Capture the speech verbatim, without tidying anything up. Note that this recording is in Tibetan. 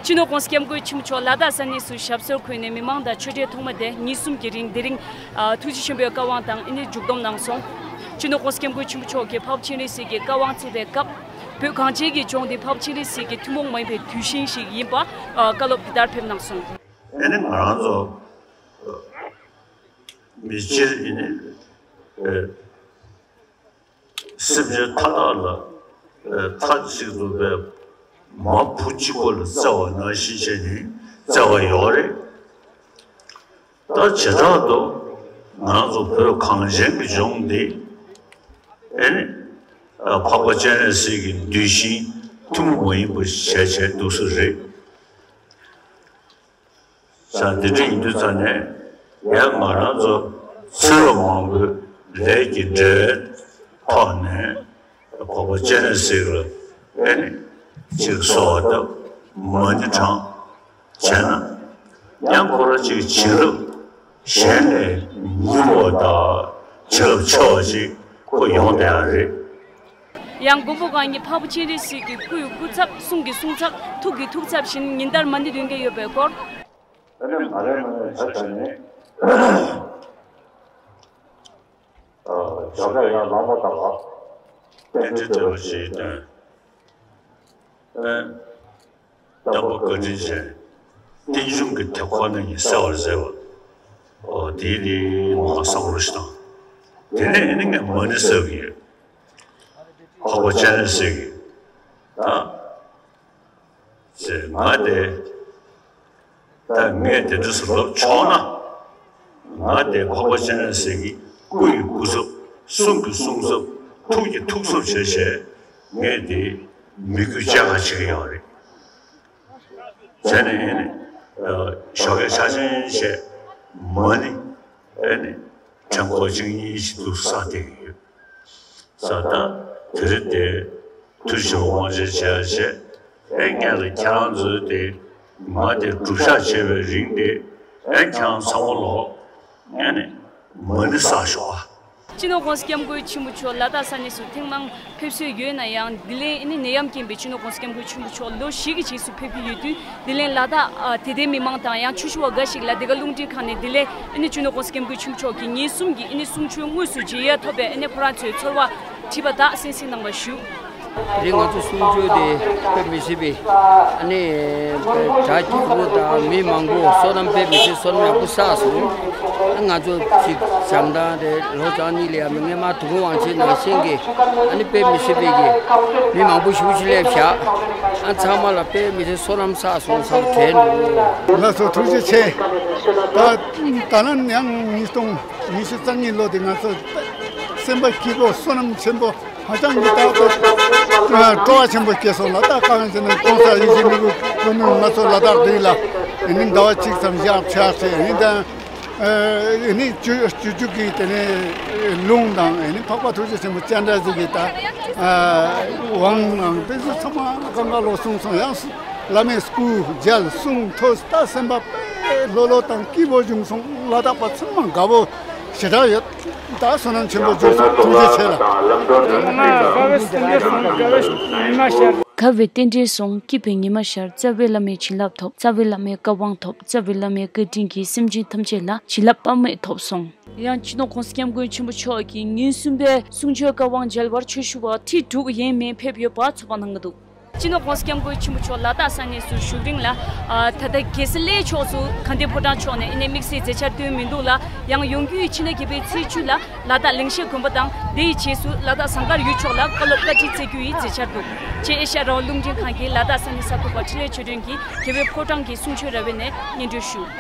སྤྱི་ནོར་༸གོང་ས་༸སྐྱབས་མགོན་ཆེན་པོ་མཆོག་ལ་དྭགས་ས་གནས་སུ་ཞབས་སོར་འཁོད་ནས་མི་མང་དང་ཆོས་འབྲེལ་ཐོག་མ་དེ་ཉིན་གསུམ་གྱི་རིང་དེ་རིང་ཐུགས་རྗེ་ཆེན་པོའི་བཀའ་དབང་དང་ཨ་ནི་མཇུག་བསྡོམས་གནང་སོང་། སྤྱི་ནོར་༸གོང་ས་༸སྐྱབས་མགོན་ཆེན་པོ་མཆོག་གིས་འཕགས་པ་སྤྱན་རས་གཟིགས་ཀྱི་བཀའ་དབང་བསྩལ་བའི་སྐབས། བོད་གངས་ཅན་གྱི་ལྗོངས་འདི་འཕགས་པ་སྤྱན་རས་གཟིགས་ཀྱི་ཐུན་མོང་མ་ཡིན་པའི་གདུལ་ཞིང་ཞིག་ཡིན་པ་བཀའ་སློབ་འདི་ལྟར་ཕེབས་གནང་སོང་། ཨ་ནི་ང་རང་ཚོ་མི་སྤྱིར་ཨ་ནི་སེམས་ཅན་མཐའ་དག་ལ་མཐའ་གཅིག་ཏུ་བས་མ་བུ་གཅིག་པོ་ལ་བརྩེ་བ་ནང་བཞིན་བྱས་ནས་བརྩེ་བ་ཡོད་རེད། ད་བྱེ་བྲག་ཏུ་ང་རང་ཚོ་བོད་གངས་ཅན་གྱི་ལྗོངས་འདི་ཨེ་ནི་འཕགས་པ་སྤྱན་རས་གཟིགས་ཀྱི་གདུལ་ཞིང་ཐུན་མོང་མ་ཡིན་པ་བྱས་བྱས་འདུག་ས་རེད། ས་འདི་འདྲ་ཡིན་དུས་ཙང་ནས་ཡང་ང་རང་ཚོ་ཚེ་རབས་མང་པོའི་ལས་ཀྱི་འབྲེལ་བའི་ཐོག་ནས་འཕགས་པ་སྤྱན་རས་གཟིགས་ལ་ཨེ་ནི་གཅིག་གསོལ་བ་བཏབ། མ་ཎི་བགྲང་བྱས་ན་ཡང་ཁོ་རང་གཅིག་བྱིན་རླབས་གཞན་ལས་མྱུར་བ་དང་བྱིན་རླབས་ཆེ་བ་ཅིག་ཁོ་ཡོང་བསྡད་ཡ་རེད། ཡང་མགོན་པོ་གང་ཉིད་འཕགས་པ་སྤྱན་རས་གཟིགས་ཀྱི་སྐུ་ཡི་སྐུ་ཚབ། གསུང་གི་གསུང་ཚབ། ཐུགས་ཀྱི་ཐུགས་ཚབ་བཞིན་ཉིན་ལྟར་མ་ཎི་འདོན་གྱི་ཡོད་པའི་སྐོར། ཨ་ནི་མ་རེད་མ་རེད་ད་ད་ནི་ཇོ་ཁ་ཡང་ལག་པ་བཏང་བ། རྟེན་འབྲེལ་བསྟོད་པ་ཞིག་བཏོན། ཨ། བསྟན་པ་བཀའ་དྲིན་ཅན། རྟེན་འབྱུང་གི་དེབ་ཁོ་ན་ཉིད་གསལ་བར་མཛད་པ། ཨོ་དེའི་དེའི་ངོ་བསམ་བློ་ཞིག་དང་། དེ་ནས་ཨ་ནི་ངས་མ་ཎི་གསོལ་གྱི་ཡོད། འཕགས་པ་སྤྱན་རས་གཟིགས་ཀྱི་ད། ཟེར་ང་དེ། ད་ངས་དེ་འདྲ་སུ་ལབ་ཆོག་ན། ང་དེ་འཕགས་པ་སྤྱན་རས་གཟིགས་ཀྱི་སྐུ་ཡི་སྐུ་ཚབ། གསུང་གི་གསུང་ཚབ། ཐུགས་ཀྱི་ཐུགས་ཚབ་བྱས་བྱས། ངས་དེ་མི་རྒྱུད་བཅའ་ཁ་བྱེད་ཀྱི་ཡོད་རེད། བྱས་ནས་ཨེ་ནི། ཞོགས་ཀས་ཆ་ཆེན་བྱས། མ་ཎི་ཨེ་ནི་ཕྲེང་སྐོར་གཅིག་གཉིས་ཤིག་ཏུ་བསགས་བསྡད་ཀྱི་ཡོད། ས་ད་དེ་རེད་དེ། ཐུགས་རྗེ་དབང་ཆེན་བྱས་བྱས། ཨེ་ངས་ལ་ཁྱེད་རང་ཚོའི་དེ་མ་དེ་སྒྲུབ་ཞག་བྱས་པའི་རིང་དེ་ཨེ་ཁྱེད་རང་ཚང་མ་ལོག་ངས་ནི་མ་ཎི་བསགས་ཤོག་ཨ། སྤྱི་ནོར་༸གོང་ས་༸སྐྱབས་མགོན་ཆེན་པོ་མཆོག་ལ་དྭགས་ས་གནས་སུ་ཐེངས་མང་ཕེབས་སྲོལ་ཡོད་ན་ཡང་འདི་ལན་ཨེ་ནི་ནད་ཡམས་རྐྱེན་པས་སྤྱི་ནོར་༸གོང་ས་༸སྐྱབས་མགོན་ཆེན་པོ་མཆོག་ལོ་བཞི་གི་རྗེས་སུ་ཕེབས་ཀྱི་ཡོད་དུས། འདི་ལན་ལ་དྭགས་དད་ལྡན་མི་མང་དང་ཡང་ཆོས་ཞུ་བ་འགའ་ཞིག་ལ་འདི་ག་རླུང་འཕྲིན་ཁང་ནས་འདི་ལན་ཨེ་ནི་སྤྱི་ནོར་༸གོང་ས་༸སྐྱབས་མགོན་ཆེན་པོ་མཆོག་གི་ཉིན་གསུམ་གྱི་ཨེ་ནི་གསུང་ཆོས་དངོས་སུ་མཇལ་ཡ་ཐོབ་པའི་ཨེ་ནི་ཁོ་རང་ཚོའི་ཚོར་བ་དྲིས་པ་དག་གསན་གཟིགས་གནང་བ་ཞུ། དེ་རིང་ང་ཚོ་གསུང་ཆོས་དེ་དཔེ་མི་སྲིད་པའི་ཨ་ནི་གྲ་རྒྱས་པོ་དང་མི་མང་པོ་བསོད་ནམས་དཔེ་མི་སྲིད་བསོད་ནམས་ཡག་པོ་བསགས་སོང་། ཨ་ང་ཚོ་གཅིག་བྱམས་སྟངས་དེ་ལོ་གྲངས་གཉིས་ལ་ཡ་མི་སྔས་མ་དུ་གུ་དབང་ཆེན་ནང་བཞིན་གྱི་ཨ་ནི་དཔེ་མི་སྲིད་པའི་གི་མི་མང་པོ་ཞེ་པོ་ཅིག་སླེབས་བཞག་ཨ་ཚང་མ་ལ་དཔེ་མི་སྲིད་བསོད་ནམས་བསགས་སོང་བསམ་དྲན་འདུག་ལགས་སོ་ཐུགས་རྗེ་ཆེ། ད་ད་ལན་ཡང་ཉིས་སྟོང་ཉི་ཤུ་རྩ་གཉིས་ལོ་དེ་ང་ཚོ་སེམས་པ་སྐྱིད་པོ་བསོད་ནམས་ཆེན་པོ། ཧ་ཅང་གི་ད་ལྟ་སྤྲོ་བ་ཆེན་པོ་སྐྱེས་སོང་ལ། ད་གང་ཡིན་ཟེར་ན་༸གོང་ས་ཡིད་བཞིན་ནོར་བུ་སྐུ་ཕྲེང་ང་ཚོ་ལ་དྭགས་འདི་ལ་ཡིན་ནི་ཟླ་བ་གཅིག་ཙམ་བཞག་ཆགས་ཚེ་ཡིན་ད་ཡིན་ནི་སྤྱོད་སྤྱོད་འཇུག་གི་དེ་ནས་ལུང་དང་ཡིན་ནི་འཕགས་པ་ཐུགས་རྗེ་ཆེན་པོ་སྤྱན་རས་གཟིགས་ཀྱི་ད་དབང་དང་དེ་ཚོ་ཚང་མ་གང་ག་ལོ་གསུངས་སོང་། ཡང་བླ་མའི་སྐུ་མཇལ་གསུང་ཐོས་ད་སེམས་པ་དཔེ་ལྷོད་ལྷོད་དང་སྐྱིད་པོ་བྱུང་སོང་། ལ་དྭགས་པ་ཚང་མ་དགའ་པོ་ཞེ་དྲག་ཡོད། ད་བསོད་ནམས་ཆེན་པོ་བྱུང་སོང་། ཐུགས་རྗེ་ཆེ་ལ། དགའ་བའི་རྟེན་འབྲེལ་སོང་། སྐྱིད་པའི་ཉི་མ་ཤར། རྩ་བའི་བླ་མའི་བྱིན་རླབས་ཐོབ། རྩ་བའི་བླ་མའི་བཀའ་དབང་ཐོབ། རྩ་བའི་བླ་མའི་བཀའ་དྲིན་གྱིས་སེམས་ཅན་ཐམས་ཅད་ལ་བྱིན་རླབས་དཔག་མེད་ཐོབ་སོང་། ཡང་སྤྱི་ནོར་༸གོང་ས་༸སྐྱབས་མགོན་ཆེན་པོ་མཆོག་གིས་ཉིན་གསུམ་པའི་གསུང་ཆོས་བཀའ་དབང་མཇལ་བར་ཆོས་ཞུ་བ་ཁྲི་དྲུག་ཡས་མས་ཕེབས་ཡོད་པ་ཚོགས་པ་གནང་གི་འདུག་སྤྱི་ནོར་༸གོང་ས་༸སྐྱབས་མགོན་ཆེན་པོ་མཆོག་ལ་དྭགས་ས་གནས་སུ་བཞུགས་རིང་ལ། ཨ། ད་ལྟ་རྒྱལ་ས་གླེ་ཕྱོགས་སུ་དགའ་ལྡན་ཕོ་བྲང་ཕྱོགས་ནས་ཨ་ནི་དམིགས་བསལ་མཛད་འཆར་བཏོན་མི་འདུག་ལ། ཡང་ཡོང་རྒྱུ་ཡི་ཕྱི་ཟླ་བརྒྱད་པའི་ཚེས་བཅུ་ལ་ལ་དྭགས་ལེགས་བཤད་དགོན་པ་དང་། དེ་ཡི་རྗེས་སུ་ལ་དྭགས་ཟངས་དཀར་ཡུལ་ཕྱོགས་ལ་བཀའ་སློབ་བཀའ་ཁྲིད་སྩལ་རྒྱུ་ཡི་མཛད་འཆར་འདུག་ཅེས་ཨེ་ཤ་ཡ་རང་དབང་རླུང་འཕྲིན་ཁང་གིས་ལ་དྭགས་ས་གནས་གསར་འགོད་པ་འཕྲིན་ལས་ཆོས་སྒྲོན་གྱིས་རྒྱལ་བའི་ཕོ་བྲང་གི་གསུང་ཆོས་ར་བའི་ནས་སྙན་སྒྲོན་ཞུ།